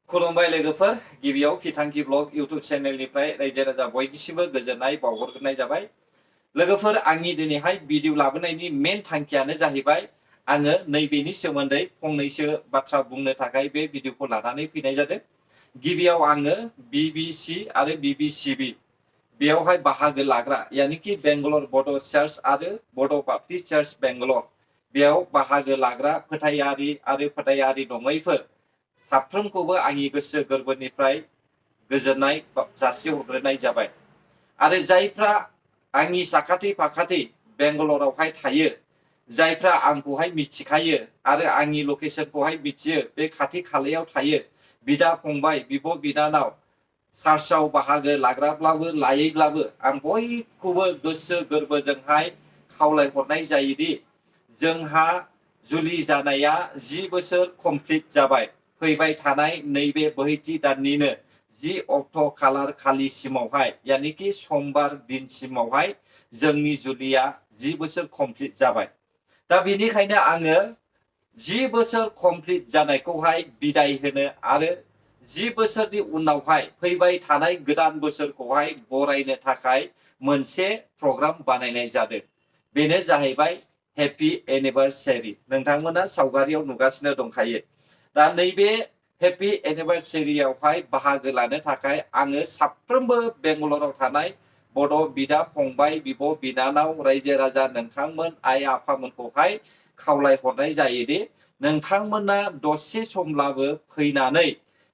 खुलुमबाय लोगोफोर गिबियाव किथांखि ब्लग इउट्यूब चेनेलनिफ्राय रायजो राजा बयनिसिमबो गोजोननाय बावहरग्रोनाय जाबाय। लोगोफोर आंनि दिनैहाय भिडिअ लाबोनायनि मेन थांखियानो जाहैबाय आङो नैबेनि सोमोन्दै फंनैसो बाथ्रा बुंनो थाखाय बे भिडिअखौ लानानै फैनाय जादों। गिबियाव आङो BBC आरो BBCB बेयावहाय बाहागो लाग्रा यानिकि बेंगलर बड' चार्च आरो बड' बाप्टिस्ट चार्च बेंगलर बेयाव बाहागो लाग्रा फोथायारि आरो फोथायारि नङैफोर साफ्रोमखौबो आंनि गोसो गोरबोनिफ्राय गोजोननाय जासिहरग्रोनाय जाबाय। आरो जायफ्रा आंनि साखाथि फाखाथि बेंगलरावहाय थायो, जायफ्रा आंखौहाय मिथिखायो आरो आंनि लकेसनखौहाय मिथियो, बे खाथि खालायाव थायो, बिदा फंबाय बिब' बिनानाव चार्चआव बाहागो लाग्राब्लाबो लायैब्लाबो आं बयखौबो गोसो गोरबोजोंहाय खावलायहरनाय जायोदि जोंहा जुलि जानाया 10 बोसोर कमप्लिट जाबाय। फैबाय थानाय नैबे बोहैथि दाननिनो 10 अक्ट' खालार खालिसिमावहाय यानिकि समबार दिनसिमावहाय जोंनि जुलिया 10 बोसोर कमप्लिट जाबाय। दा बेनिखायनो आङो 10 बोसोर कमप्लिट जानायखौहाय बिदाय होनो आरो 10 बोसोरनि उनावहाय फैबाय थानाय गोदान बोसोरखौहाय बरायनो थाखाय मोनसे प्रग्राम बानायनाय जादों। बेनो जाहैबाय हेपि एनिभार्सारि। नोंथांमोना सावगारियाव नुगासिनो दंखायो। दा नैबे हेपि एनिभार्सारियावहाय बाहागो लानो थाखाय आङो साफ्रोमबो बेंगलराव थानाय बड' बिदा फंबाय बिब' बिनानाव रायजो राजा नोंथांमोन आइ आफामोनखौहाय खावलायहरनाय जायोदि नोंथांमोना दसे समब्लाबो फैनानै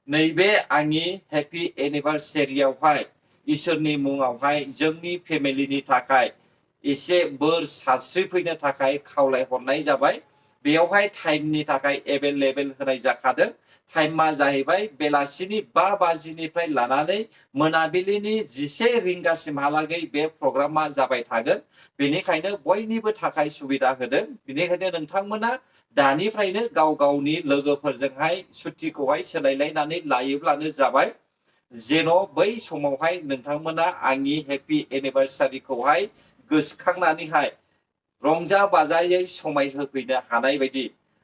नैबे आंनि हेपि एनिभार्सारियावहाय इसोरनि मुङावहाय जोंनि फेमिलिनि थाखाय एसे बोर सारस्रिफैनो थाखाय खावलायहरनाय जाबाय। बेयावहाय टाइमनि थाखाय एभेलेबेल होनाय जाखादों। टाइमा जाहैबाय बेलासिनि 5 बाजिनिफ्राय लानानै मोनाबिलिनि 11 रिंगासिमहालागै बे प्रग्रामा जाबाय थागोन। बेनिखायनो बयनिबो थाखाय सुबिदा होदों। बेनिखायनो नोंथांमोना दानिफ्रायनो गाव गावनि लोगोफोरजोंहाय सुटिखौहाय सोलायलायनानै लायोब्लानो जाबाय। जेन' बै समावहाय नोंथांमोना आंनि हेपि एनिभार्सारिखौहाय गोसोखांनानैहाय रंजा बाजायै समाय होफैनो हानाय बायदि।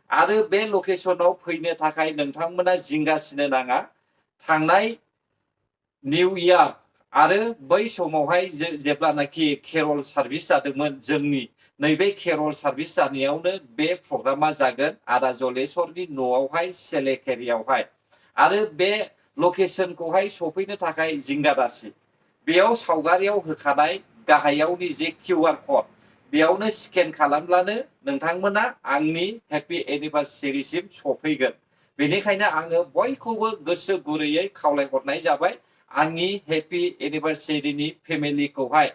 आरो बे लकेसनाव फैनो थाखाय नोंथांमोना जिंगासिनो नाङा। थांनाय निउ इयार आरो बै समावहाय जेब्लानाखि केरल सार्भिस जादोंमोन, जोंनि नैबे केरल सार्भिस जानायावनो बे प्रग्रामा जागोन आदा जलेस्वरनि न'आवहाय सेलेकेरियावहाय। आरो बे लकेसनखौहाय सफैनो थाखाय जिंगादासि। बेयाव सावगारियाव होखानाय गाहायावनि जे QR कड बेयावनो स्केन खालामब्लानो नोंथांमोना आंनि हेपि एनिभार्सारिसिम सफैगोन। बेनिखायनो आङो बयखौबो गोसो गुरैयै खावलायहरनाय जाबाय आंनि हेपि एनिभार्सारिनि फेमिलिखौहाय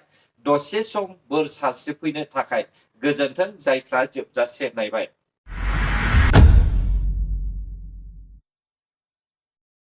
दसे सम बोर सारस्रिफैनो थाखाय। गोजोन्थों जायफ्रा जोबजासे नायबाय।